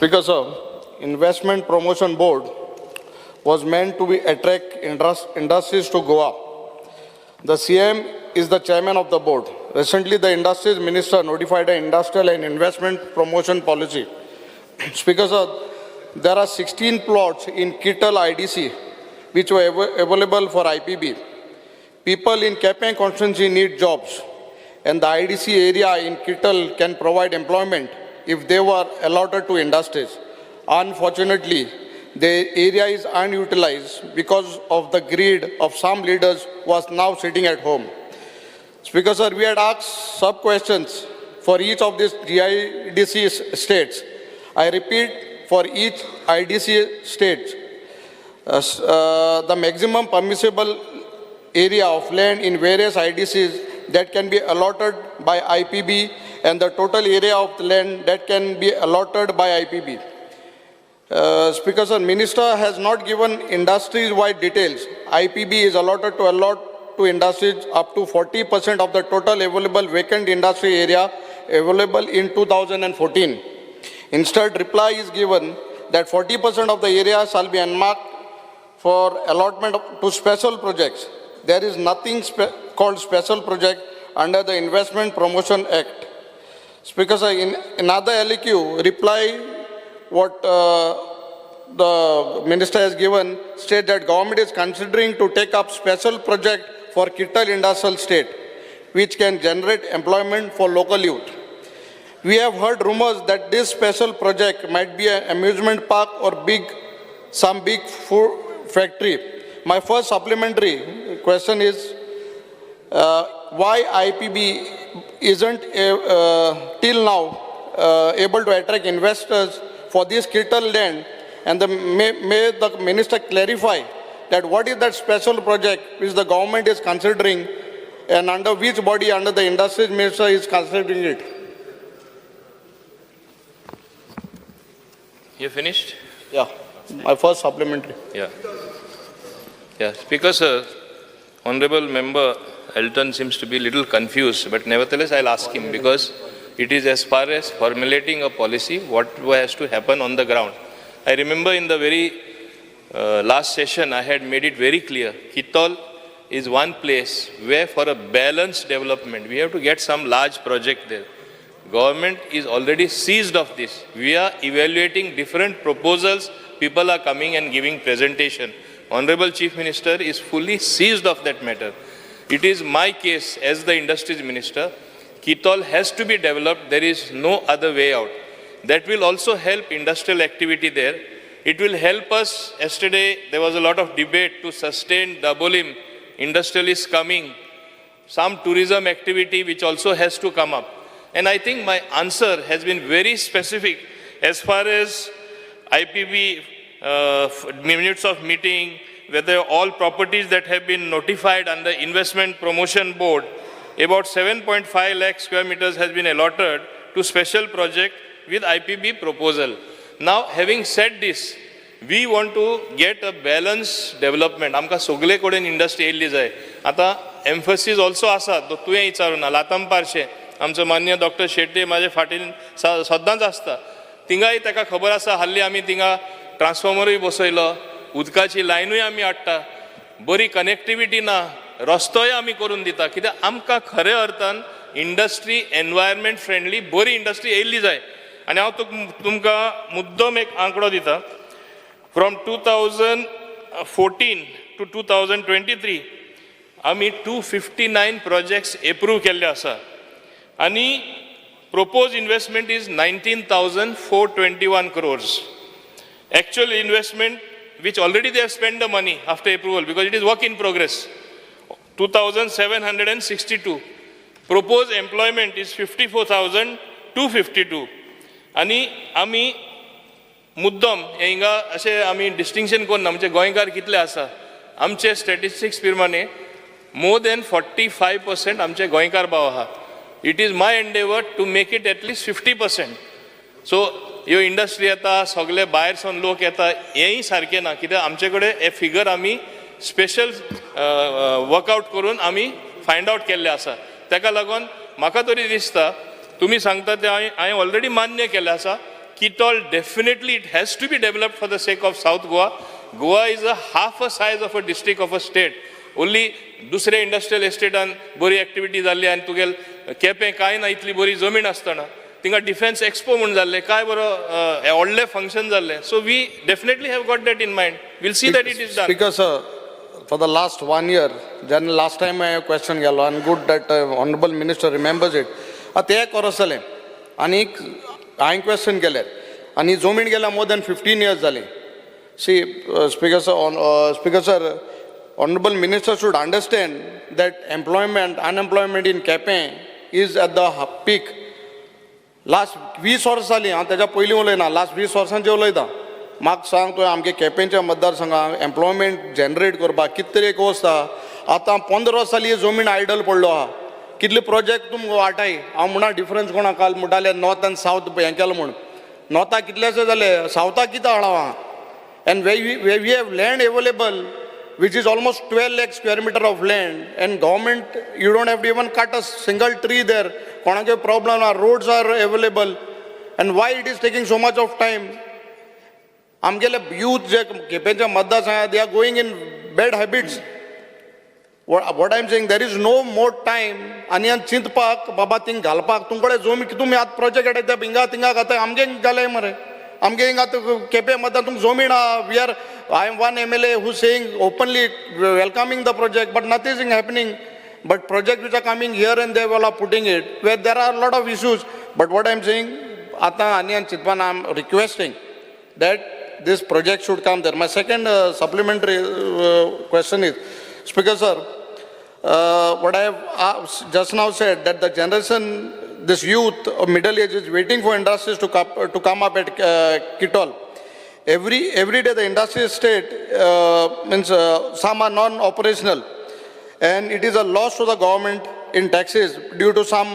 Speaker sir, Investment Promotion Board was meant to be attract industries to Goa. The CM is the chairman of the board. Recently, the Industries Minister notified an industrial and investment promotion policy. Speaker sir, there are 16 plots in Kittel IDC which were available for IPB. People in Quepem constituency need jobs, and the IDC area in Kittel can provide employment if they were allotted to industries. Unfortunately, the area is unutilized because of the greed of some leaders who are now sitting at home. Speaker sir, we had asked sub-questions for each of these GIDC states. I repeat, for each IDC state, the maximum permissible area of land in various IDCs that can be allotted by IPB and the total area of the land that can be allotted by IPB. Speaker sir, Minister has not given industries-wide details. IPB is allotted to allot to industries up to 40% of the total available vacant industry area available in 2014. Instead, reply is given that 40% of the area shall be earmarked for allotment to special projects. There is nothing called special project under the Investment Promotion Act. Speaker sir, in another LAQ, reply what the minister has given state that government is considering to take up special project for Kittel Industrial State, which can generate employment for local youth. We have heard rumors that this special project might be an amusement park or some big food factory. My first supplementary question is, why IPB isn't till now able to attract investors for this Kittel land, and may the minister clarify that what is that special project which the government is considering and under which body under the industries minister is considering it? You finished? Yeah, my first supplementary. Yeah. Yeah, Speaker sir, Honorable Member Elton seems to be a little confused, but nevertheless I'll ask him because it is as far as formulating a policy, what has to happen on the ground. I remember in the very last session, I had made it very clear, Kitol is one place where for a balanced development, we have to get some large project there. Government is already seized of this. We are evaluating different proposals. People are coming and giving presentation. Honorable Chief Minister is fully seized of that matter. It is my case as the Industries Minister. Kitol has to be developed. There is no other way out. That will also help industrial activity there. It will help us. Yesterday, there was a lot of debate to sustain Dabolim. Industrialists coming. Some tourism activity which also has to come up. And I think my answer has been very specific as far as IPB minutes of meeting, whether all properties that have been notified under Investment Promotion Board, about 7.5 lakh square meters has been allotted to special project with IPB proposal. Now, having said this, we want to get a balanced development. आमकां सगळे कडेन industry येयल्ली जाय. आतां एम्फसीस also आसा, तो तुवें विचारूं ना, लातंपारशें आमचो मान्य डॉक्टर शेट्ये म्हाजे फाटीन सद्दांच आसता. थिंगाय ताका खबर आसा, हाल्ली आमी थिंगा ट्रान्सफॉर्मरूय बसयलो, उदकाची लायनूय आमी हाडटा, बरी कनेक्टिविटी ना, रस्तोय आमी करून दिता. कित्याक आमकां खऱ्या अर्थान इंडस्ट्री एनवायरमेंट फ्रेंडली बरी इंडस्ट्री येयल्ली जाय. आनी हांव तुमकां मुद्दम एक आंकडो दिता. From 2014 to 2023 आमी 259 प्रोजेक्ट्स एप्रूव केल्ले आसा आनी propose investment is 19,421 crores. Actual investment, which already they have spent the money after approval because it is work in progress, 2,762. Proposed employment is 54,252. आनी आमी मुद्दम हिंगा अशें आमी डिस्टिंक्शन करना, म्हणजे गोंयकार कितले आसा, आमचे स्टॅटिस्टिक्स प्रमाणे मोर दॅन 45% आमचे गोंयकार भाव आहा. It is my endeavour to make it at least 50%. So ह्यो इंडस्ट्री येता, सगळे भायर सावन लोक येता, हेंय सारकें ना, कित्याक आमचे कडेन हे फिगर आमी स्पेशल वर्कआउट करून आमी फायंड आवट केल्ले आसा. ताका लागून म्हाका तरी दिसता तुमी सांगता तें हांवें ऑलरेडी मान्य केल्लें आसा. Quitol definitely it has to be developed for the sake of South Goa. Goa is a half a size of a district of a state. Only दुसरे इंडस्ट्रियल एस्टेटान बरी एक्टिविटी जाल्ली आनी तुगेल केपें कांय ना इतली बरी जमीन आसतना थिंगा डिफेन्स एक्सपो म्हूण जाल्लें काय बरो व्हडलें फंक्शन जाल्लें. So we definitely have got that in mind. We'll see that it is done. Speaker sir, for the last one year, जेन्ना लास्ट टायम हांवें क्वेश्चन केलो आनी good that honourable minister remembers it. आतां एक वर्स जालें आनी हांवें क्वेश्चन केलें आनी जमीन गेल्या मोर दॅन 15 इयर्स जालीं. See, speaker sir, speaker sir, honourable minister should understand that employment, unemployment in Quepem is at the peak. Last 20 वर्सां जालीं, हांव तेज्या पयलीं उलयना, लास्ट 20 वर्सांचें उलयता. म्हाका सांग तुवें, आमगे केपेंच्या मतदारसंघाक एम्प्लॉयमेंट जनरेट करपाक कितें तरी एक वस्त आहा. आतां 15 वर्सां जाली जमीन आयडल पडलो आहा. कितले प्रोजेक्ट तुमकां वाटाय. हांव म्हणा डिफरन्स कोणा काल म्हणटाले नॉर्थ आनी सावथ हें केलां म्हूण. नॉर्थाक कितलेशे जाले, सावथाक कितें हाडा आहा? And where we have land available, which is almost 12 lakh square meter of land, and government, you don't have to even cut a single tree there. कोणाचे problem ना, roads are available, and why it is taking so much of time? आमगेले youth जे केपेंच्या मतदारसंघात, they are going in bad habits. What I am saying, there is no more time. आनी आनी चिंतपाक बाबा thing घालपाक तुमकडे जमीन. तुमी आतां प्रोजेक्ट येता हिंगा थिंगा घाताय. आमगे जालें मरे, आमगे हिंगा केपें मतदार तुमकां जमीन आहा. We are I am one MLA who saying openly welcoming the project, but nothing is happening. But project which are coming here and they all are putting it where there are lot of issues. But what I am saying, आतां आनी आनी चिंतपान I am requesting that this project should come there. My second supplementary question is, Speaker sir, what I have just now said, that the generation, this youth of middle age is waiting for industries to come up at Quitol. Every day the industry state means some are non-operational, and it is a loss to the government in taxes due to some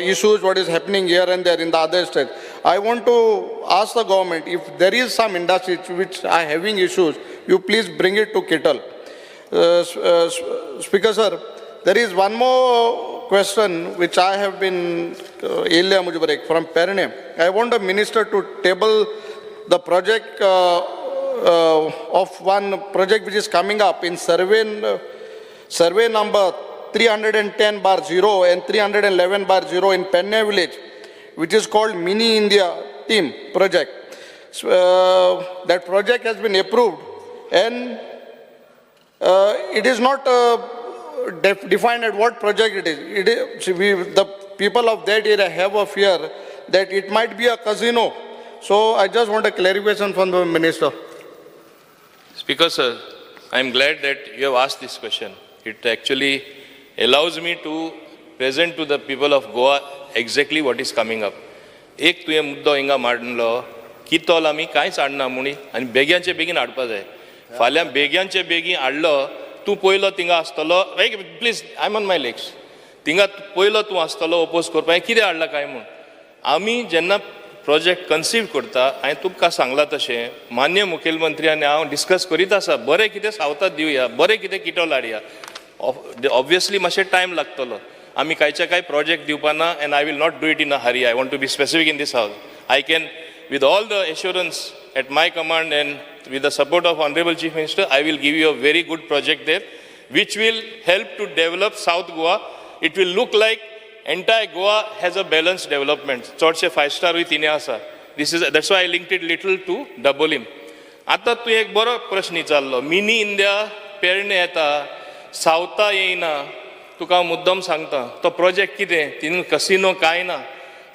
issues what is happening here and there in the other states. I want to ask the government, if there is some industries which are having issues, you please bring it to Quitol. Speaker sir, there is one more question which I have been येयल्लें म्हजे बरें from Pernem. I want the minister to table the project of one project which is coming up in survey number 310/0 and 311/0 in Pernem village, which is called Mini India Team Project. So, that project has been approved and it is not defined at what project it is. It is see, the people of that area have a fear that it might be a casino. So I just want a clarification from the minister. Speaker sir, I am glad that you have asked this question. It actually allows me to present to the people of Goa exactly what is coming up. एक तुवें मुद्दो हिंगा मांडलो, कितोल आमी कांयच हाडना म्हूण आनी बेग्यांचे बेगीन हाडपा जाय. फाल्यां बेग्यांचे बेगीन हाडलो, तूं पयलो थिंगा आसतलो. Please, I am on my legs. थिंगा पयलो तूं आसतलो ओपोज करपाक, कितें हाडलां काय म्हूण. आमी जेन्ना प्रोजेक्ट कन्सीव करता, हांवें तुमकां सांगलां तशें मान्य मुखेलमंत्री आनी हांव डिस्कस करीत आसा, बरें कितें सावथात दिवया, बरें कितें किटोल हाडया. ऑब्वियसली मातशें टायम लागतलो. आमी कांयच्या कांय project दिवपाना and I will not do it in a hurry. I want to be specific in this house. I can, with all the assurance at my command and with the support of Honorable Chief Minister, I will give you a very good project there, which will help to develop South Goa. It will look like entire Goa has a balanced development. चडशे five स्टारूय तिने आसा. This is that's why I linked it little to Dabolim. आतां तूं एक बरो प्रश्न विचारलो, mini India पेरणे येता, सावथा येयना. तुका हांव मुद्दम सांगता, तो प्रोजेक्ट कितें, तितून कसिनो कांय ना.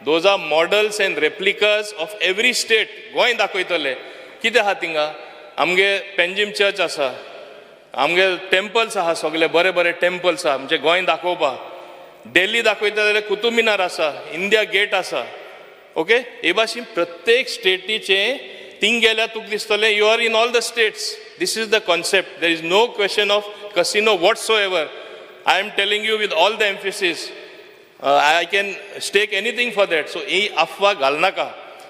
Those are models and replicas of every state. Goa दाखयतले कितें आहा थिंगा. आमगे पेंजीम चर्च आसा, आमगे टेम्पल्स आहा, सगळे बरे बरे टेम्पल्स आहा म्हणजे गोंय दाखोवपाक. दिल्ली दाखयता जाल्यार कुतूब मिनार आसा, इंडिया गेट आसा. ओके, हे भाशेन प्रत्येक स्टेटीचे थिंग गेल्यार तुका दिसतलें you are in all the states. This is the concept. There is no question of casino whatsoever. I am telling you with all the emphasis. I can stake anything for that. So ही अफवा घालनाका.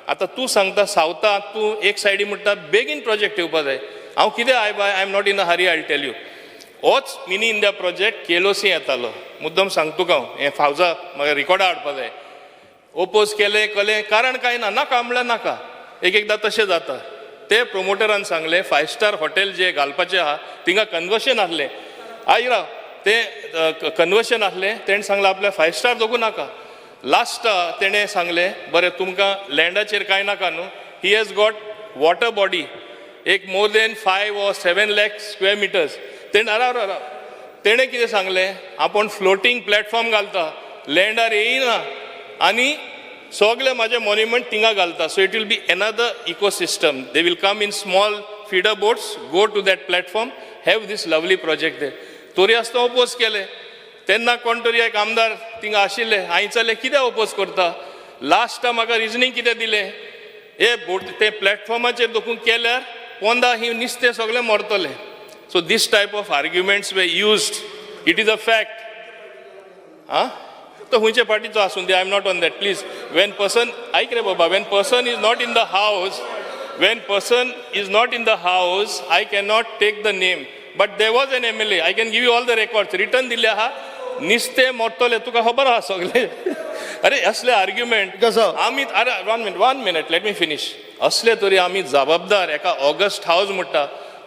आतां तूं सांगता सावथा, तूं एक सायडी म्हणटा बेगीन project येवपा जाय. हांव कितें, I am not in a hurry. I tell you, होच मिनी इंडिया प्रोजेक्ट केलोसी येतालो. मुद्दम सांगता तुका हांव, हें फावजा म्हाका रिकॉर्डा हाडपा जाय. ओपोज केलें कलें कारण कांय ना, नाका म्हणल्यार नाका. एक एकदां तशें जाता. ते प्रोमोटरान सांगलें फायव स्टार हॉटेल जे घालपाचें आहा थिंगा कन्वर्शन आहलें. आयज राव, तें कन्वर्शन आहलें, तेणें सांगलें आपल्या फायव स्टार दवरूं नाका. लास्ट तेणें सांगलें बरें तुमकां लँडाचेर कांय नाका न्हू, he has got water body एक more than 5 or 7 lakh square meters. तेणें राव राव राव, तेणें कितें सांगलें, आपूण फ्लोटींग प्लॅटफॉर्म घालता, लँडार येयना आनी सगळे म्हाजे मॉन्युमेंट थिंगा घालता. So it will be another ecosystem. They will come in small feeder boats, go to that platform, have this lovely project they. तोरी आसतना ओपोज केले. तेन्ना कोण तरी एक आमदार थिंगा आशिल्ले, हांवें विचारलें कित्याक ओपोज करता. लास्टा म्हाका रिजनींग कितें दिलें, हे बोट ते प्लॅटफॉर्माचेर दोखून केल्यार पोंदा ही नुस्तें सगळें मरतलें. So this type of arguments were used. It is a fact. आं, तो खंयचे पार्टीचो आसूं दी, I am not on that. Please, when person, आयक रे बाबा, when person is not in the house, when person is not in the house, I cannot take the name. But there was an MLA, I can give you all the records return दिल्ले आहा. नुस्तें मोडटलें तुका खबर आहा सगळें. अरे असले argument कसं? आमी, अरे one minute, one minute, let me finish. असले तरी आमी जबाबदार एका ऑगस्ट हावज म्हणटा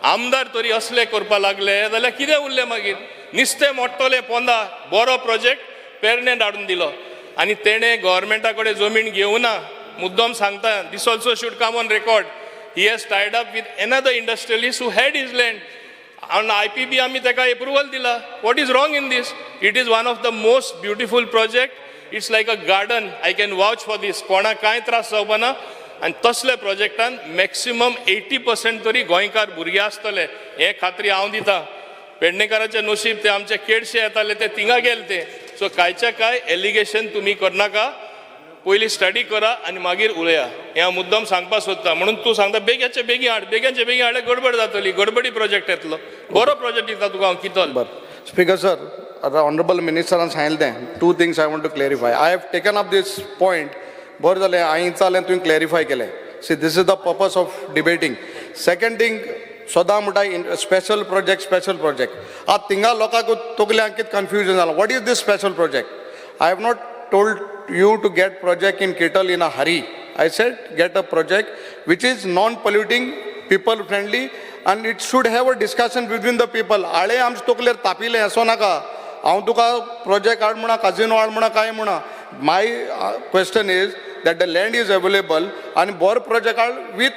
आमदार तरी असले करपा लागले जाल्यार कितें उरलें मागीर? नुस्तें मोडटलें पोंदा, बरो प्रोजेक्ट पेरणे धाडून दिलो आनी तेणें गव्हर्मेंटा कडेन जमीन घेवना. मुद्दम सांगता, this also should come on record. He has tied up with another industrialist who had his land. On IPB आमी ताका एप्रुवल दिला. What is wrong in this? It is one of the most beautiful project. It's like a garden. I can vouch for this. कोणाक कांय त्रास जावपा ना आनी तसल्या प्रोजेक्टान मॅक्सिमम 80% तरी गोंयकार भुरगे आसतले हे खात्री हांव दिता. पेडणेकाराचे नशीब ते आमचे केडशे येताले ते थिंगा गेले ते. सो कांयच्या कांय एलिगेशन तुमी करनाका, पयलीं स्टडी करा आनी मागीर उलया. हें हांव मुद्दम सांगपाक सोदता. म्हणून तूं सांगता बेग्याचे बेगीन हाड, बेग्याचे बेगीन हाडल्यार गडबड जातली, गडबडी प्रोजेक्ट येतलो. बरो प्रोजेक्ट दिता तुका हांव कितल. बरं, स्पीकर सर, आतां ऑनरेबल मिनिस्टरान सांगिल्लें तें, two things I want to clarify. I have taken up this point. बरें जालें हांवें विचारलें, तुवें क्लॅरिफाय केलें. See, this is the purpose of debating. Second thing, सदां म्हणटा स्पेशल प्रोजेक्ट, स्पेशल प्रोजेक्ट. आतां थिंगा लोकांक तकल्यांक कितें कन्फ्युजन जालां, what is this special project? I have not told you to get project in Kittel in a hurry. I said get a project which is non-polluting, people friendly, and it should have a discussion between the people. आळे आमचे तकलेर तापिले असो नाका. हांव तुका project हाड म्हणा, काजिनो हाड म्हणा, काय म्हणा. My question is that the land is available आनी बरो प्रोजेक्ट हाड with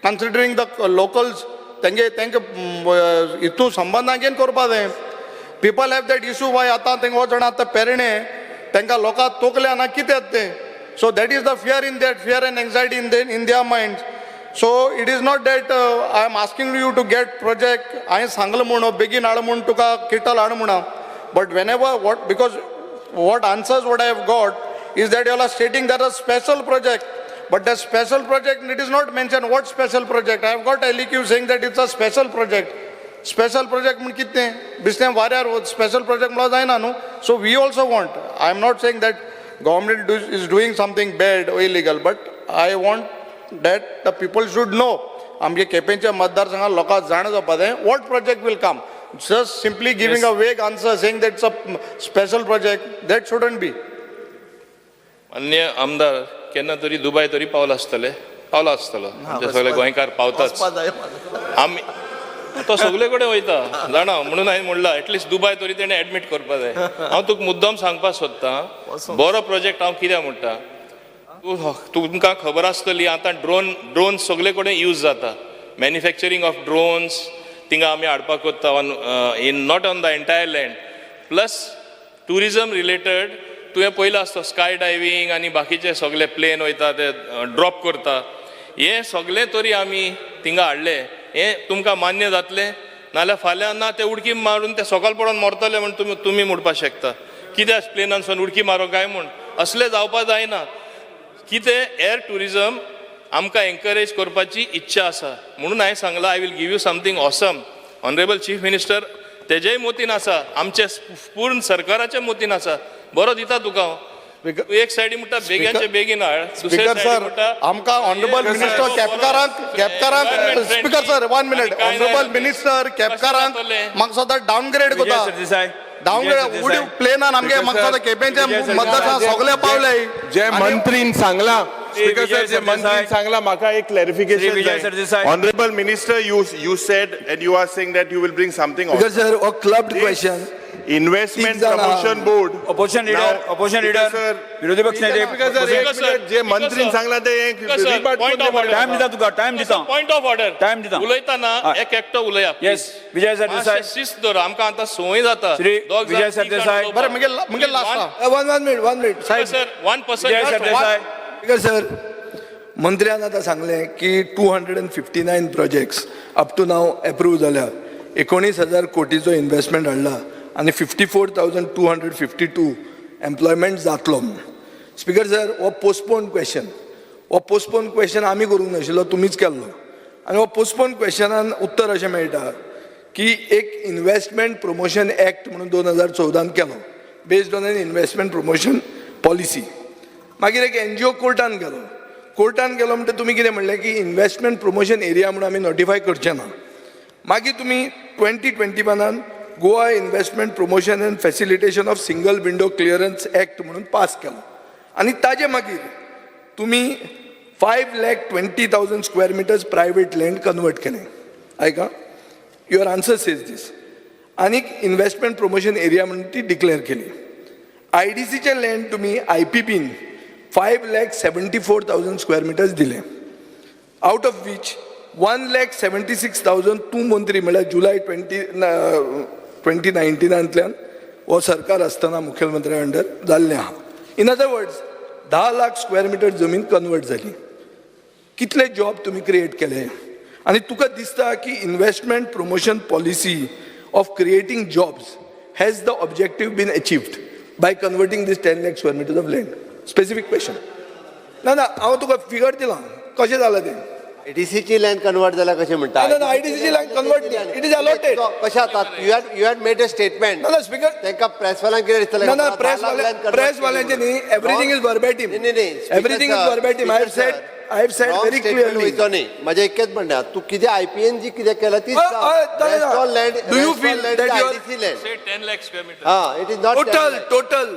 considering the locals. तेंगे तेंके हितून संबंदान घेवन करपा जाय. People have that issue why आतां तेंका वचोन आतां पेरणे तांकां लोकां तोकल्या ना कितें तें. So that is the fear in that fear and anxiety in their mind. So it is not that I am asking you to get project. हांवें सांगलां म्हूण बेगीन हाड म्हूण, तुका किटल हाड म्हणा. But whenever what, because what answers what I have got is that you are stating that a special project. But the special project, it is not mentioned what special project. I have got LEQ saying that it's a special project. Special project म्हण कितें बिस्तें वाऱ्यार special project म्हणल्यार जायना न्हू. So we also want, I am not saying that government is doing something bad or illegal, but I want that the people should know. आमगे केपेंच्या मतदारसंघात लोकांक जाणा जावपा जाय what project will come. Just simply giving a vague answer saying that it's a special project, that shouldn't be. मान्य आमदार केन्ना तरी दुबय तरी पावला आसतले, पावला आसतलो. आमचे सगळे गोंयकार पावताच. वचपा जाय. आमी तो सगळे कडेन वयता जाणा, म्हणून हांवें म्हणलां एटलिस्ट दुबय तरी तेणें एडमीट करपा जाय. हांव तुका मुद्दम सांगपाक सोदतां, बरो प्रोजेक्ट हांव कित्याक म्हणटा, तूं तुमकां खबर आसतली आतां ड्रोन सगळे कडेन यूज जाता. मॅन्युफॅक्चरींग ऑफ ड्रोन्स थिंगा आमी हाडपाक कोत्ता on in not on the entire land. Plus tourism related तुवें पयलां आसतो स्काय डायवींग आनी बाकीचे सगळे प्लेन वयता ते ड्रॉप करता. हें सगळें तरी आमी थिंगा हाडलें हें तुमकां मान्य जातलें? नाल्यार फाल्यां ना ते उडकी मारून ते सकयल पडोन मरतले म्हूण तुमी म्हणपाक शकता कित्याक प्लेनानसून उडकी मारो काय म्हूण. असलें जावपा जायना. कितें एअर ट्युरिजम आमकां एनकरेज करपाची इच्छा आसा म्हणून हांवें सांगलां I will give you something awesome. Honourable chief minister तेजेय मोतीन आसा, आमचे पूर्ण सरकाराच्या मोतीन आसा. बरो दिता तुका हांव. तूं एक सायडी म्हणटा बेग्याचे बेगीन हाड, दुसरे स्पीकर सायडी सर, म्हणटा आमकां ऑनरेबल मिनिस्टर केपकारांक केपकारांक, speaker sir, one minute, honourable minister केपकारांक म्हाका सदां डावनग्रेड विजय करता. सरदेसाय. डाउनग्रेड उडी प्लेनान आमगे म्हाका केपेंच्या मतदारसंघात सगळे पावले. जे मंत्रीन सांगला, स्पीकर विजय सर, जे सरदेसाय. मंत्रीन सांगला, म्हाका एक Shri clarification. Vijay Sardesai. Honourable minister, you said and you are saying that you will bring something. Because sir, हो clubbed question. Investment तीग जाणां. Promotion board. Opposition leader, opposition leader, विरोधी पक्ष नेते. स्पीकर सर, एक Speaker sir, minute, जे Speaker मंत्रीन sir. सांगला ते Speaker sir, rebut point of order. Time दिता तुका, टायम दिता. Point of order. Time दिता. उलयतना हय. एक एकटो उलया. येस, विजय सरदेसाय. शिस्त दवर, आमकां आतां संवय जाता. श्री दोग जाण, विजय तीग जाण सरदेसाय. उलोवपाक. बरें, मुगे last. One one minute, one minute Saheb. Sir, one person. Vijay Sardesai. Because sir, मंत्र्यान आतां सांगलें की 259 projects up to now approve जाल्या, 19,000 कोटीचो इन्वेस्टमेंट हाडला आनी 54,252 एम्प्लॉयमेंट जातलो म्हणून. स्पीकर सर, हो पोस्टपोन क्वेश्चन, हो पोस्टपोन क्वेश्चन आमी करूंक नाशिल्लो, तुमीच केल्लो. आनी हो पोस्टपोन क्वेश्चनान उत्तर अशें मेळटा की एक इन्वेस्टमेंट प्रमोशन एक्ट म्हणून 2014न केलो, based on an investment promotion policy. मागीर एक एनजीओ कोर्टान गेलो. कोर्टान गेलो म्हणटा तुमी कितें म्हणलें की इन्वेस्टमेंट प्रमोशन एरिया म्हणून आमी नोटिफाय करचे ना. मागीर तुमी 2021नान Goa investment promotion and facilitation of single window clearance act म्हणून पास केलो आनी ताजे मागीर तुमी 5,20,000 square meters private land convert केलें. आयका, your answer says this. आनीक इन्वेस्टमेंट प्रमोशन एरिया म्हणून ती डिक्लेअर केली. I D सीचें लँड तुमी I P been 5,74,000 square meters दिले, out of which 1,76,000 तूं मंत्री म्हळ्यार जुलय 2019नांतल्यान हो सरकार आसतना मुखेलमंत्र्या अंडर जाल्लें आहा. In other words, 10 lakh square metre जमीन कन्वर्ट जाली. कितले जॉब तुमी क्रिएट केले? आनी तुका दिसता की investment promotion policy of creating jobs has the objective been achieved by converting this 10 lakh square meters of land? Specific question. ना ना, हांव तुका फिगर दिलां, कशें जालां तें. आयडीसीची लँड कन्वर्ट जाल्या कशें म्हणटा? ना, ना, IDC ची land convert न्ही. It is allotted. कशें आतां you had made a statement. ना, ना, speaker. तांकां प्रेसवाल्यांक कितें दिसतलें? ना, ना, प्रेस वाल्यांचे न्ही, everything is verbatim. न्ही, न्ही. Everything is verbatim. I have said very clearly. वयचो न्ही. म्हजें एकच म्हणणें आहा, तूं कितें आयपीएन जी कितें केलां ती हय, हय, जालें ना. Land. Do you feel that you are- IDC land? 10 lakh square meter. हा, it is not total, total.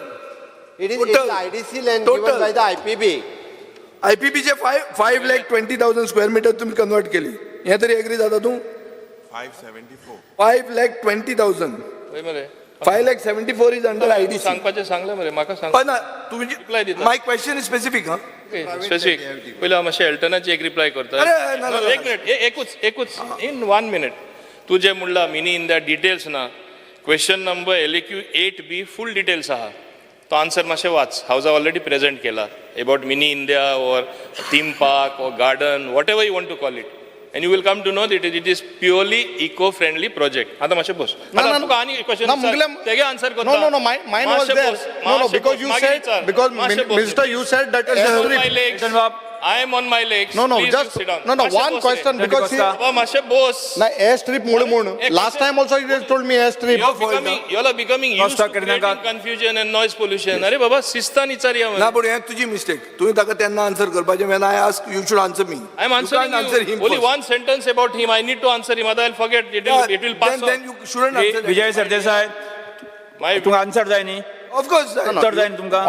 It is total. IDC land Total. Given by the IPB. आयपीबीचे 5,20,000 square meter तुम्ही कन्वर्ट केली, हें तरी एग्री जाता तूं? 574. 5,20,000. हय मरे. 5,74,000 is under IDC. सांगपाचें सांगलें मरे, म्हाका सांग. पण ना, तुमची Reply दिता. My question is specific. हा. स्पेसिफीक पयलीं हांव मातशें एल्टनाची एक रिप्लाय करता. अरे, ना, ना, ना. एक मिनिट, एकूच एकूच, इन वन मिनिट. तूं जें म्हणलां मिनी इन the details ना, question number LAQ 8B full details आहा. तो आन्सर मातशें वाच. हावजा ऑलरेडी प्रेजेंट केला about mini India or theme park or garden, whatever you want to call it, and you will come to know it is purely eco friendly project. आतां मातशें बस. ना, आतां ना, तुका आनी ना, क्वेश्चन तेगे आन्सर करता. No, no, no, mine was there. No, no, because you said, because Minister, you said that On my every, legs. Milton Bob. I am on my legs. No, no, Please just, you sit down. no, no, मातशें one बस रे. question, because see, बाबा, मातशें बस. ना, air strip मुळे म्हूण, last time also you just told me air strip. You all are becoming used to Costa करनाका. Creating confusion and noise pollution. अरे बाबा, शिस्तान विचारया. ना, पूण हें तुजी मिस्टेक. तुवें ताका तेन्ना आन्सर करपाचें. When I ask, you should answer me. I am answering answer you. Him. Only one sentence about him. I need to answer him, otherwise I'll forget. It will pass then on. You shouldn't answer. Vijay Sardesai, My तुका answer जाय न्ही? Of course. उत्तर जाय न्ही तुमकां?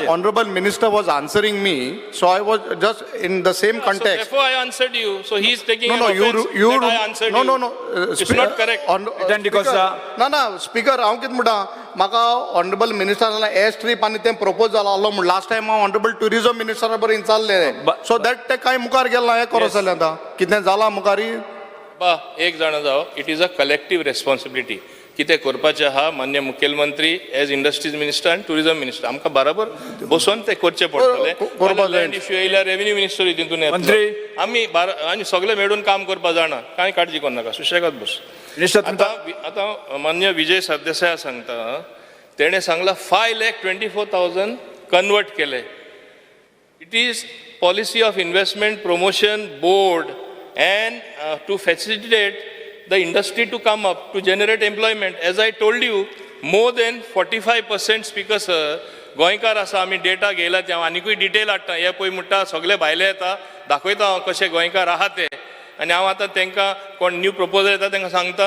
Honorable minister was answering me, so I was just in the same So context. therefore I answered you. So he is taking No, an no, you, offense you, that I answered no, you. no, no. It's not correct. Return to Costa. ना, ना, speaker, हांव कितें म्हणटा, म्हाका honourable minister जाल्यार air strip आनी तें propose जाला आहलो म्हूण लास्ट टायम हांव ऑनरेबल ट्युरिजम मिनिस्टरा बरोबर विचारलें, सो that तें कांय मुखार गेलें ना. हें करो जालें आतां कितें जालां मुखार. बा, एक जाणा जाव, it is a collective responsibility. कितें करपाचें आहा, मान्य मुखेलमंत्री एज इंडस्ट्रीज मिनिस्टर आनी टुरिजम मिनिस्टर आमकां बराबर बसोन तें करचें पडटलें. करपाक जाय. लँड इश्यू येयल्यार रेवेन्यू मिनिस्टरूय तितून येतलो. मंत्री. आमी आनी सगळे मेळून काम करपा जाणा, कांय काळजी करनाका, सुशेगाद बस. मिनिस्टर तुमकां आतां मान्य विजय सरदेसाय सांगता, तेणें सांगलां 5,24,000 कन्वर्ट केले. It is policy of investment promotion board and to facilitate the industry to come up to generate employment. As I told you, more than 45%, speaker sir, गोंयकार आसा. आमी डेटा घेयला, ते हांव आनिकूय डिटेल हाडटा. हे पळय म्हणटा, सगळे भायले येता, दाखयता हांव कशे गोंयकार आहा ते. आनी हांव आतां तांकां कोण न्यू प्रपोजल येता तांकां सांगता,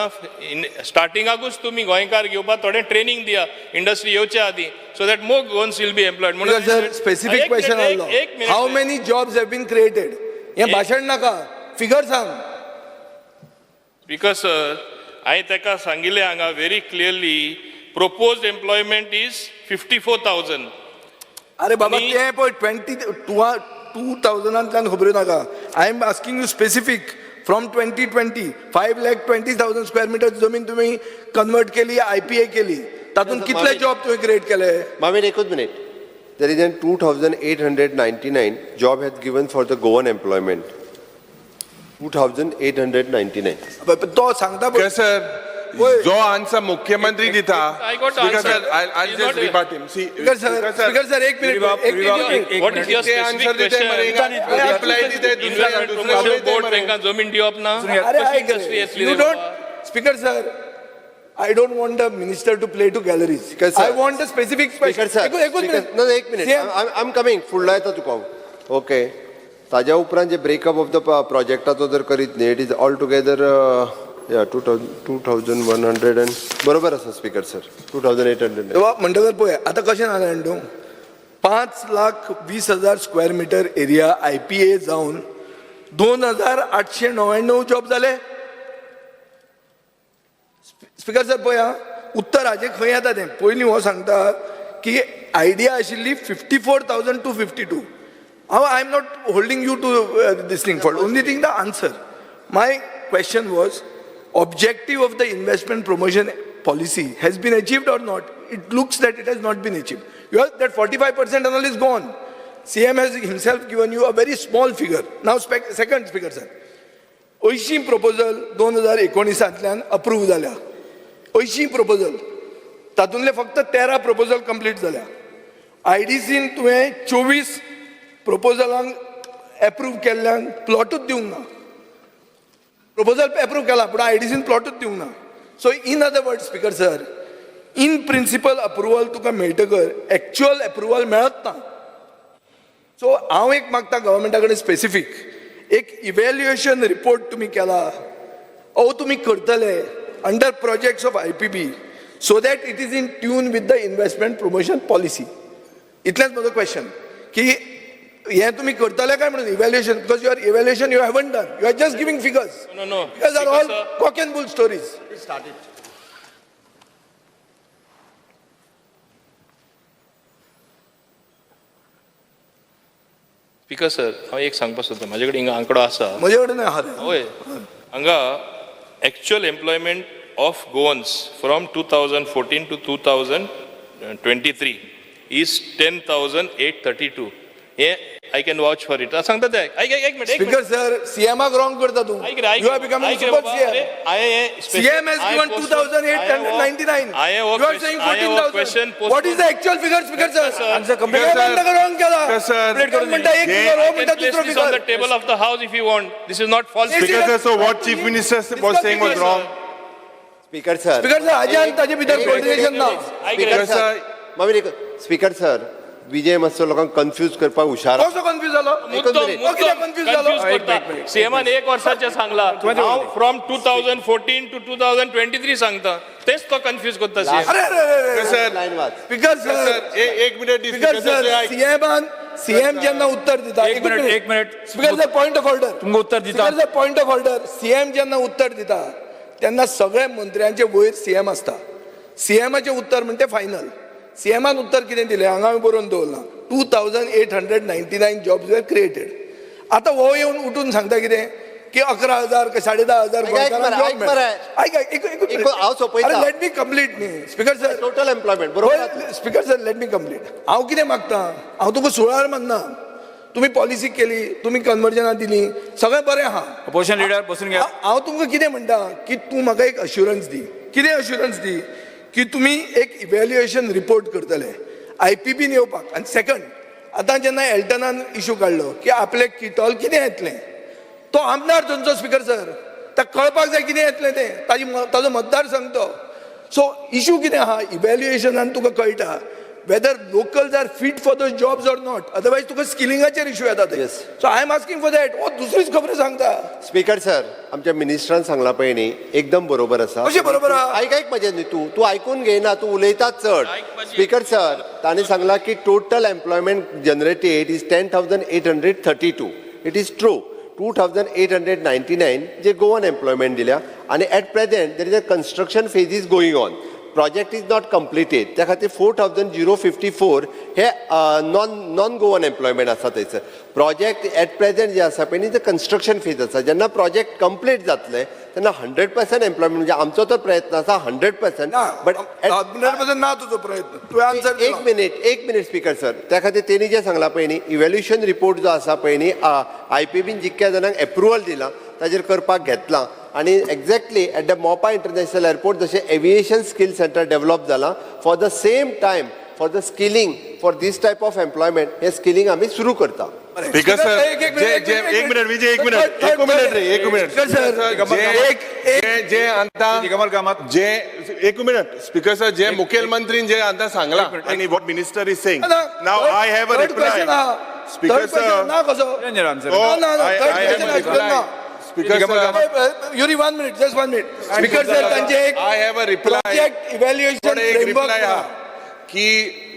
स्टार्टिंगाकूच तुमी गोंयकार घेवपाक थोडें ट्रेनींग दिया इंडस्ट्री येवचे आदीं, so that more Goans will be employed. Speaker sir, specific question आहलो, एक minute. How many jobs have been created? हें भाशण नाका, फिगर सांग. स्पीकर सर, हांवें ताका सांगिल्लें हांगा very clearly, proposed employment is 54,000. अरे बाबा, ते पळय ट्वेंटी टू थावजंडांतल्यान खबऱ्यो नाका. I am asking you specific from 2020, 5,20,000 square meter जमीन तुमी कन्वर्ट केली, I P A केली, तातूंत कितले जॉब तुवें क्रिएट केले? मामीन, एकूच minute. There is an 2899 job has given for the Goan employment, 2899. तो सांगता पळय. सर, जो आन्सर मुख्यमंत्री दिता, I got the Speaker answer. sir, I'll He's just not a- rebut him. See, speaker sir, speaker sir, एक minute, एक minute. What is your ते specific answer दिते मरे, क्वेश्चन? रिप्लाय दिते, दुसरे इन्व्हेस्टमेंट दुसरे प्रमोशन उलयते बोर्ड मरे. तांकां जमीन दिवप ना? अरे कशी ऐक इंडस्ट्री येतली you रे don't बाबा? Speaker sir, I don't want the minister to play to galleries. Speaker sir. I want a specific speaker sir, एकूच मिनिट. एक मिनिट, I am coming, फुडलो येता तुका हांव. ओके, ताज्या उपरांत जे ब्रेकअप ऑफ the प्रोजेक्टाचो जर करीत न्ही, it is all together 2100 and बरोबर आसा स्पीकर सर, 2800. तेव्हा म्हणटकर पळय आतां कशें जालें जाणा तूं, 5,20,000 square meter area I P A जावन 2899 जॉब जाले. स्पीकर सर, पळय आं, उत्तर हाजें खंय येता तें. पयलीं हो सांगता की आयडिया आशिल्ली 54,252. हांव I am not holding you to this thing for only thing the answer. My question was, objective of the investment promotion policy has been achieved or not? It looks that it has not been achieved. You have that 45% and all is gone. CM has himself given you a very small figure. Now, second, speaker sir. अंयशीं proposal 2019तल्यान approve जाल्या, अंयशीं proposal, तातूंतले फक्त 13 proposal complete जाल्या. I D scene तुवें 24 प्रपोजलांक approve केल्ल्यांक प्लॉटूच दिवंक ना. Proposal approve केला पूण I D scene प्लॉटूच दिवंक ना. So in other word, speaker sir, in principle approval तुका मेळटकर एक्च्युअल एप्रुवल मेळत ना. सो हांव एक मागता गव्हर्मेंटा कडेन स्पेसिफीक एक इव्हॅल्युएशन रिपोर्ट तुमी केला ओ तुमी करतले under projects of IPB, so that it is in tune with the investment promotion policy. इतलेंच म्हजो क्वेश्चन की हें तुमी करतले काय म्हणून evaluation, because your evaluation you haven't done, you are just giving figures. No, no. Figures are all Because, sir- cock and bull stories. Speaker sir, हांव एक सांगपाक सोदता, म्हाजे कडेन हिंगा आंकडो आसा. म्हजे कडेन आहा रे. हय, हांगा actual employment of Goans from 2014 to 2023 is 10,832. हे I can vouch for it सांगता ते. आयक, एक मिनिट, एक मिनिट. स्पीकर सर, सीएमाक रॉंग करता तूं. ऐक रे, ऐक you are becoming ऐक रे सुपर बाबा, सीएम. अरे, हांवें CM has given 2899. You are saying 14,000. What is the actual figure, Speaker sir? Answer complete. CM म्हणटा wrong केला. Speaker sir, CM म्हणटा एक figure, हो म्हणटा दुसरो Place this on the figure. table of the house if you want. This is not false. Yes, Speaker sir, so what Chief Minister was saying was wrong. Speaker sir, Speaker sir, हाजे आनी ताजे भितर coordination ना. ऐक रे. Speaker Sir, sir, मामीन, एक speaker sir, Vijay मातसो लोकांक कन्फ्यूज करपाक हुशार आसा. कसो कन्फ्यूज जालो? मुद्दम मिनिट. हो कित्याक confuse जालो? कन्फ्यूज करता. सीएमान एक वर्साचें सांगला, हांव from 2014 to 2023 सांगता, तेच तो कन्फ्यूज करता सीएम. अरे अरे अरे अरे. Speaker sir, line वाच. स्पीकर सर, सर, एक minute, speaker sir, सीएमान सीएम जेन्ना उत्तर दिता, एक मिनिट, एक minute. Speaker sir, point of order. तुमकां उत्तर दिता. Speaker sir, point of order. CM जेन्ना उत्तर दिता तेन्ना सगळे मंत्र्यांचे वयर सीएम आसता. सीएमाचें उत्तर म्हणटे फायनल. सीएमान उत्तर कितें दिलें हांगा हांवें बरोवन दवरलां, 2899 jobs were created. आतां हो येवन उठून सांगता कितें की 11,000 काय 10,500 ऐक, ऐक गोंयकारांक मरे, job ऐक मेळ्ळा. मरे. ऐक, ऐक, एक एक एक, हांव सोंपयता. अरे let me complete न्ही स्पीकर सर. टोटल एम्प्लॉयमेंट बरोबर आसा. Speaker sir, let me complete. हांव कितें मागता, हांव तुका सुळार मागना. तुमी पॉलिसी केली, तुमी कन्वर्जनां दिली, सगळें बरें आहा. अपोजिशन लिडर, बसून घ्या. हांव तुमकां कितें म्हणटा की तूं म्हाका एक अश्युरन्स दी. कितें अश्युरन्स दी की तुमी एक इव्हॅल्युएशन रिपोर्ट करतले I P been येवपाक. आनी सेकंड, आतां जेन्ना एल्टनान इशू काडलो की आपले किटॉल कितें येतलें, तो आमदार थंयचो स्पीकर सर, ताका कळपाक जाय कितें येतलें तें, ताजी ताजो मतदार सांगतो. सो इशू कितें आहा, इव्हॅल्युएशनान तुका कळटा. whether locals are fit for those jobs or not. Otherwise तुका स्किलिंगाचेर इशू येता ते. Yes. So I am asking for that. हो दुसरीच खबर सांगता. स्पीकर सर, आमच्या मिनिस्टरान सांगला पळय न्ही, एकदम बरोबर आसा. कशें बरोबर आहा? आयक, आयक म्हजें न्ही, तूं तूं आयकून घेयना, तूं उलयता चड. स्पीकर सर, तांणी सांगला की total employment generated is 10,832. It is true. 2,899 J Goan employment दिल्या आनी at present there is a construction phase is going on, project is not completed. त्या खातीर 4,054 हे नॉन गोवन एम्प्लॉयमेंट आसा थंयसर. प्रोजेक्ट एट प्रेझेंट जे आसा पळय न्ही, ते कन्स्ट्रक्शन फेज आसा. जेन्ना प्रोजेक्ट कंप्लीट जातले तेन्ना 100% एम्प्लॉयमेंट, म्हणजे आमचो तर प्रयत्न आसा 100%. ना. बट 100% ना तुजो प्रयत्न. तुवें आन्सर एक मिनिट, एक मिनिट स्पीकर सर. त्या खातीर तेणी जें सांगलां पळय न्ही, इव्हेल्युशन रिपोर्ट जो आसा पळय न्ही, आयपीबीन जितक्या जाणांक एप्रुवल दिलां ताजेर करपाक घेतलां आनी exactly at the Mopa International Airport जशें एविएशन स्कील सेंटर डेव्हलप जालां, for the same time for the skilling for this type of employment, hey skilling आमी सुरू करता. स्पीकर सर, एक मिनिट विजय, एक मिनिट, एक मिनिट रे, एक मिनिट. सर, एक जे जे आता दिगंबर कामत. जे, एक मिनिट स्पीकर सर, जे मुखेलमंत्रीन जे आता सांगला आणि what minister is saying now, I have a reply, speaker sir. ना कसो? Answer. ना ना ना. I third have question a reply. ना. Speaker sir, Yuri, one minute, just one minute. Speaker sir, तांचे एक I have a reply. Project evaluation थोडे एक फ्रेमवर्क रिप्लाय हा की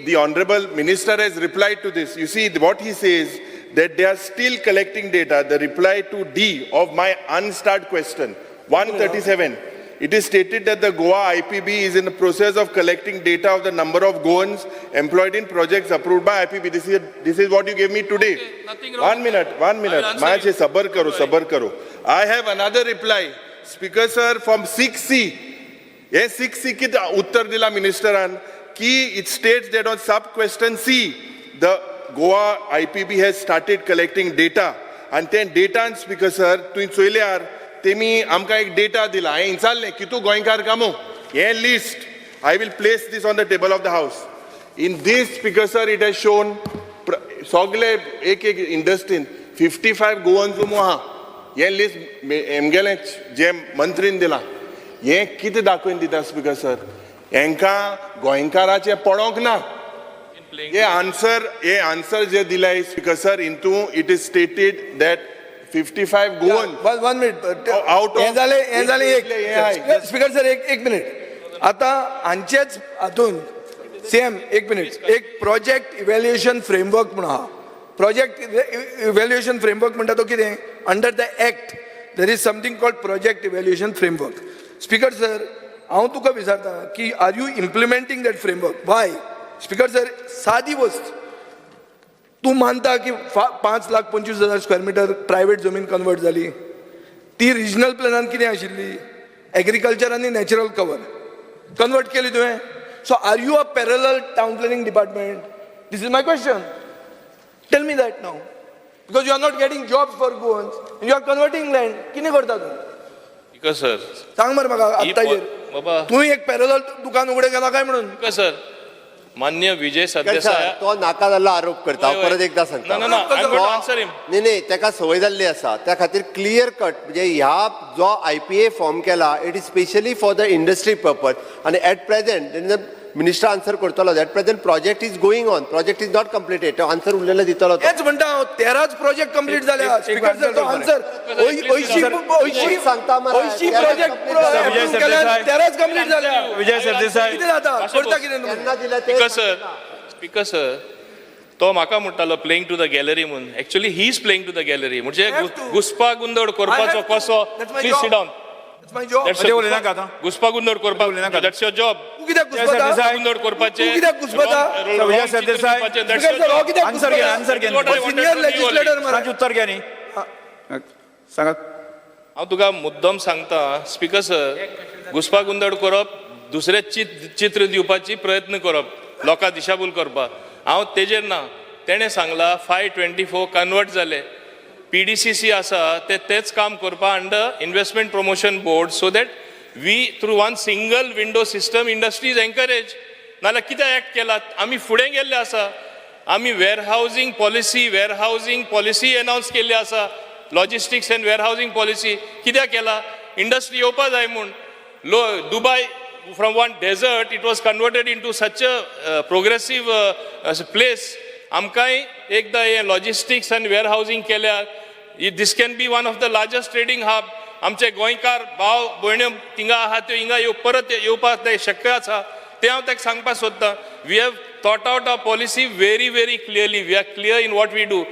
the honourable minister has replied to this. You see what he says, that they are still collecting data. The reply to D of my unstarred question 137, it is stated that the Goa IPB is in the process of collecting data of the number of Goans employed in projects approved by IPB. This is what you gave me today. Nothing wrong. One minute, one minute. I will answer मातशें you. सबर करो, सबर करो. I have another reply, speaker sir, from 6C. हे 6C कितें उत्तर दिला मिनिस्टरान की it states that on sub question C, the Goa IPB has started collecting data. आनी ते डेटान, स्पीकर सर, तुवें चोयल्यार तेमी आमकां एक डेटा दिला. हांवें विचारलें कितू गोंयकार कामो हें list, I will place this on the table of the house. In this, speaker sir, it has shown सगळे एक एक इंडस्ट्रीन 55 गोवन्स आहा. हें लिस्ट हेमगेलें जें मंत्रीन दिलां, हें कितें दाखोवन दिता स्पीकर सर? हेंकां गोंयकाराचें पडोंक ना. हे आन्सर जे दिलाय स्पीकर सर, हितू it is stated that 55 Goan one one minute. Out of- हें जालें, हें जालें. एक हे आहे. स्पीकर सर, एक एक मिनिट. आता हांचेच हातून सेम, एक मिनिट, एक प्रोजेक्ट इव्हॅल्युएशन फ्रेमवर्क म्हणून आहा. प्रोजेक्ट इव्हॅल्युएशन फ्रेमवर्क म्हणटा तो कितें? Under the act there is something called project evaluation framework. Speaker sir, हांव तुका विचारता की are you implementing that framework? Why, speaker sir? सादी वस्त, तूं मानता की 5,25,000 स्क्वेअर मिटर प्रायव्हेट जमीन कन्वर्ट जाली? ती रिजनल प्लॅनान कितें आशिल्ली? एग्रीकल्चर आनी नॅचरल कवर कन्वर्ट केली तुवें. So are you a parallel town planning department? This is my question. Tell me that now, because you are not getting jobs for Goans, you are converting land. कितें करता तूं? Speaker sir, सांग मरे म्हाका. ही आत्ताचेर बाबा. तूं एक पॅरलल दुकान उगडें केलां काय म्हणून? स्पीकर सर, मान्य विजय स्पीकर सरदेसाय. सर, तो नाका जाल्लो आरोप करता. वय, हांव वय. परत एकदां सांगता. ना, ना, ना, I'm going to answer him. न्ही न्ही, ताका संवय जाल्ली आसा. त्या खातीर क्लियर कट, म्हणजे ह्या जो आयपीए फॉर्म केला, it is specially for the industry purpose. आनी एट प्रेझेंट मिनिस्टर आन्सर करतलो, at present project is going on, project is not completed. तो आन्सर उरलेलो दितलो तो. हेच म्हणटा हांव, 13च प्रोजेक्ट कंप्लीट जाले. एक- स्पीकर सर, तो आन्सर अंयशीं, अंयशीं सांगता मरे. 80 प्रोजेक्ट विजय सरदेसाय. 13च कंप्लीट जाल्या. विजय सरदेसाय. कितें जाता, करता कितें तुमी? केन्ना दिला ते? स्पीकर सर, स्पीकर सर, तो म्हाका म्हणटालो प्लेइंग टू the gallery म्हणून. Actually he is playing to the gallery. म्हणजे I have to. घुसपा गोंदळ करपाचो I have to. कसो. That's my please job. Sit down. That's my job. अरे उलयनाका आतां. घुसपा गोंदळ करपाक उलयनाका. That's your job. तूं कित्याक विजय घुसपता? सरदेसाय. गोंदळ करपाचें. तूं कित्याक घुसपता? विजय सरदेसाय. स्पीकर सर, हो कित्याक आन्सर घे, आन्सर घे. सिनियर लेजिस्लेटर मरे. तांचें उत्तर घे न्ही, सांगात. हांव तुका मुद्दम सांगता स्पीकर सर, घुसपा गोंदळ करप, दुसरें चित्र दिवपाची प्रयत्न करप, लोकां दिशाभूल करपाक, हांव तेजेर ना. तेणें सांगलां 524 कन्वर्ट जाले. पीडीसीसी आसा ते तेच काम करपा under Investment Promotion Board, so that we through one single window system industries encourage. नाल्यार कित्याक एक्ट केला? आमी फुडें गेल्ले आसा. आमी warehousing policy announce केल्ली आसा. लॉजिस्टिक्स अँड वेअरहावजींग पॉलिसी कित्याक केला? इंडस्ट्री येवपा जाय म्हूण. लो Dubai from one desert it was converted into such a progressive place. आमकांय एकदां हें लॉजिस्टिक्स आनी वेअर हावजींग केल्यार this can be one of the largest trading hub. आमचे गोंयकार भाव भयण्यो थिंगा आहा त्यो हिंगा येव परत येवपाक ते शक्य आसा तें हांव ताका सांगपाक सोदतां. We have thought out a policy very very clearly. We are clear in what we do.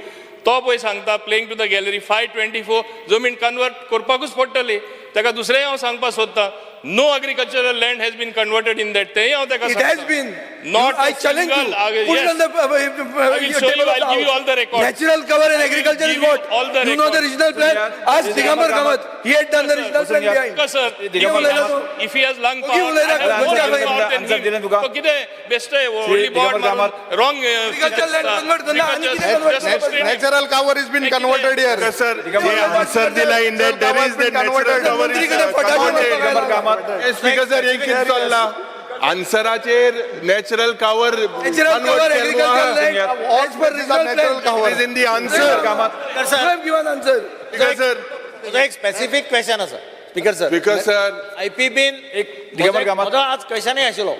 तो पळय सांगता playing to the gallery 524 जमीन कन्वर्ट करपाकूच पडटली ताका. दुसरेंय हांव सांगपाक सोदतां, no agricultural land has been converted in that. तेंय हांव ताका It has been. Not I challenge you. Put it on the I will show table you, of the I'll give you house. all the records. Natural cover and agriculture give is you what? all the You know the records. regional plan? Ask Digambar Kamath. He had done the regional plan behind. Sir, Digambar if he has lung ओगी power, उलयता, I have more answer lung दिला, power than answer him. दिला तुका. तो कितें बेश्टे व्हडली दिगंबर बोट Kamat. Wrong. Agriculture land convert करना, आनी कितें convert करना? Natural cover is been converted here. Sir, J answer दिला in that there is the natural cover मंत्री कडेन फटाफट दिगंबर कामत. स्पीकर सर, एक कितें चल्लां आन्सराचेर natural cover. Natural cover, agriculture land, as per regional natural plan. cover. Is in the answer. Kamat. You have given answer. Speaker sir, तुजो एक specific question आसा speaker sir. Speaker sir, आयपीबीन एक दिगंबर कामत. म्हजो आज क्वेश्चनय आशिल्लो,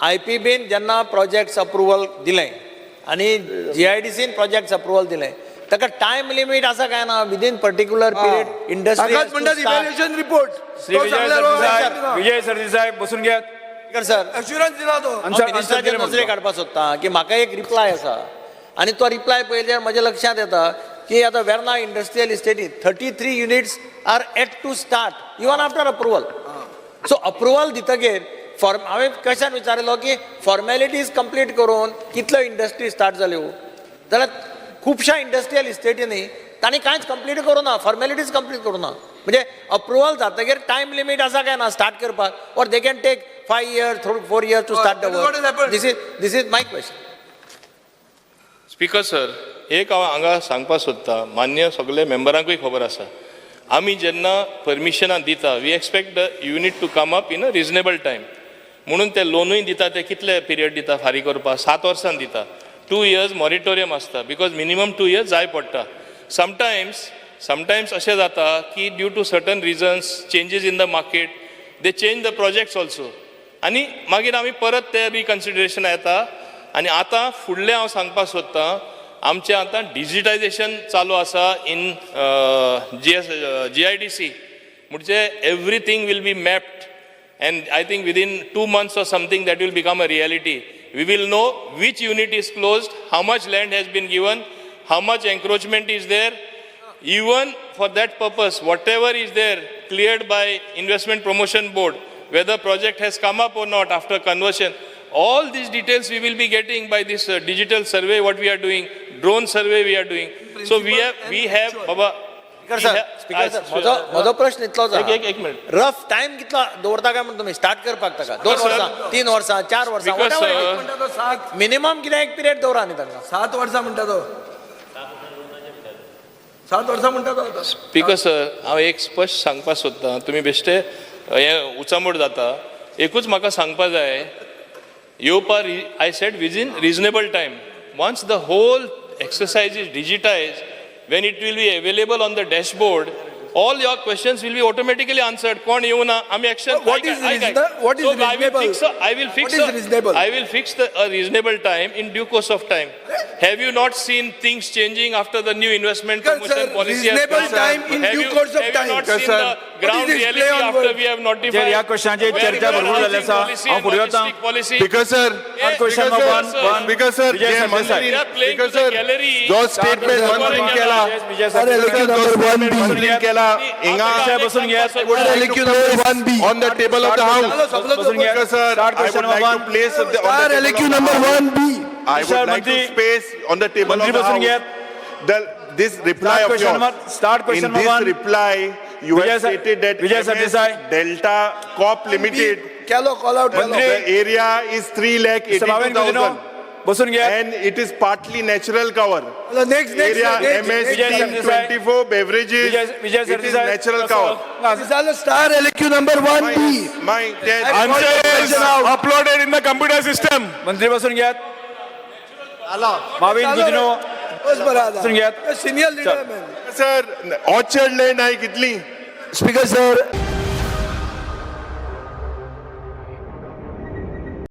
आयपीबीन जेन्ना प्रोजेक्ट्स अप्रुवल दिलें आनी जीआयडीसीन प्रोजेक्ट्स अप्रुवल दिलें, ताका टायम लिमीट आसा काय ना विदीन पर्टिक्युलर पिरियड इंडस्ट्री? हाकाच म्हणटात इव्हॅल्युएशन रिपोर्ट. श्री विजय सरदेसाय, विजय सरदेसाय, बसून घेयात. स्पीकर सर, अश्युरन्स दिला तो. आन्सर आन्सर मिनिस्टराचे दिले नजरे म्हणटा. काडपाक सोदता की म्हाका एक रिप्लाय आसा आनी तो रिप्लाय पळयल्यार म्हज्या लक्षांत येता की आतां Verna industrial इस्टेटीत 33 units are yet to start even after approval. So approval दितगीर फॉर्म हांवें क्वेश्चन विचारिल्लो की फॉर्मेलिटीज कंप्लीट करून कितल्यो इंडस्ट्री स्टार्ट जाल्यो, जाल्यार खुबश्या इंडस्ट्रियल इस्टेटींनी तांणी कांयच कंप्लीट करूं ना, फॉर्मेलिटीज कंप्लीट करूं ना. म्हणजे अप्रुवल जातगीर टायम लिमीट आसा काय ना स्टार्ट करपाक, or they can take 5 years, 4 years to start the That is what has work? happened. This is my question. Speaker sir, एक हांव हांगा सांगपाक सोदतां, मान्य सगळे मेंबरांकूय खबर आसा, आमी जेन्ना परमिशनां दिता, we expect the unit to come up in a reasonable time. म्हणून ते लोनूय दिता ते कितले पिरियड दिता फारीक करपाक? 7 वर्सां दिता. 2 इयर्स मॉरिटोरियम आसता because minimum 2 years जाय पडटा. समटायम्स अशें जाता की due to certain reasons, changes in the market, they change the projects also आनी मागीर आमी परत ते रिकन्सिडरेशन येता. आनी आतां फुडलें हांव सांगपाक सोदतां, आमचें आतां डिजिटायजेशन चालू आसा इन जीएस जीआयडीसी, म्हणजे everything will be mapped and I think within 2 months or something that will become a reality. We will know which unit is closed, how much land has been given, how much encroachment is there. Even for that purpose, whatever is there cleared by Investment Promotion Board, whether project has come up or not after conversion, all these details we will be getting by this digital survey what we are doing, drone survey we are doing. So we have, Baba, speaker sir, speaker sir, म्हजो प्रश्न इतलोच. एक एक एक minute. Rough time कितलो दवरता काय म्हण तुमी स्टार्ट करपाक ताका? दोन Sir, वर्सां, 3 वर्सां, 4 वर्सां? Because, sir, म्हणटा तो सात. मिनिमम कितें एक पिरियड दवरा न्ही तांकां. 7 वर्सां म्हणटा तो, 7 वर्सां म्हणटा तो आतां. स्पीकर सर, हांव एक स्पश्ट सांगपाक सोदतां, तुमी बेश्टे हें उचांबळ जाता. एकूच म्हाका सांगपा जाय, येवपा I said within reasonable time. Once the whole exercise is digitized, when it will be available on the dashboard, all your questions will be automatically answered. कोण येवना आमी action. What is what is reasonable? I will fix What is reasonable? I will fix a reasonable time in due course of time. Have you not seen things changing after the new investment Sir, promotion policy has reasonable come? time in Have due course of have time. you not Sir, seen sir. the What ground is this reality play on after words? we have notified? ह्या क्वेश्चनाचेर चर्चा भरपूर जाल्ली आसा. हांव फुडें वता. Policy. Speaker sir, Question number one, one. Speaker sir, Vijay J Sardesai. मंत्री They are playing speaker to the sir, gallery. जो स्टेटमेंट मंत्रीन केला, विजय अरे, सरदेसाय. LQ number 1B. मंत्रीन केला हिंगा बसून घेयात. LQ number 1B. On the table of the house. बसून घेयात. Speaker sir, Start I question would number like to one. Place on the star LQ number 1B. I would like to मंत्री- space on the table मंत्री of the बसून house. घेयात. The, this reply Start of question yours. number- start question In number this one. reply, you Vijay have Sar- stated that Vijay MS Sardesai. Delta Corp Limited, केलो call out केलो. मंत्री- the area is Bhavin Godinho, 3,82,000 बसून घेयात. And it is partly natural cover. Next, next. Area MS Vijay Sardesai. 24 beverages, Vijay Vijay it is Sardesai. natural cover. झालं. Star LQ number 1B. My, that- Answer is uploaded in the computer system. मंत्री बसून घेयात. माविन गुदिनो, बस बरं आता. बसून घेयात. Senior leader man. Sir, orchard land आहे कितली? Speaker sir.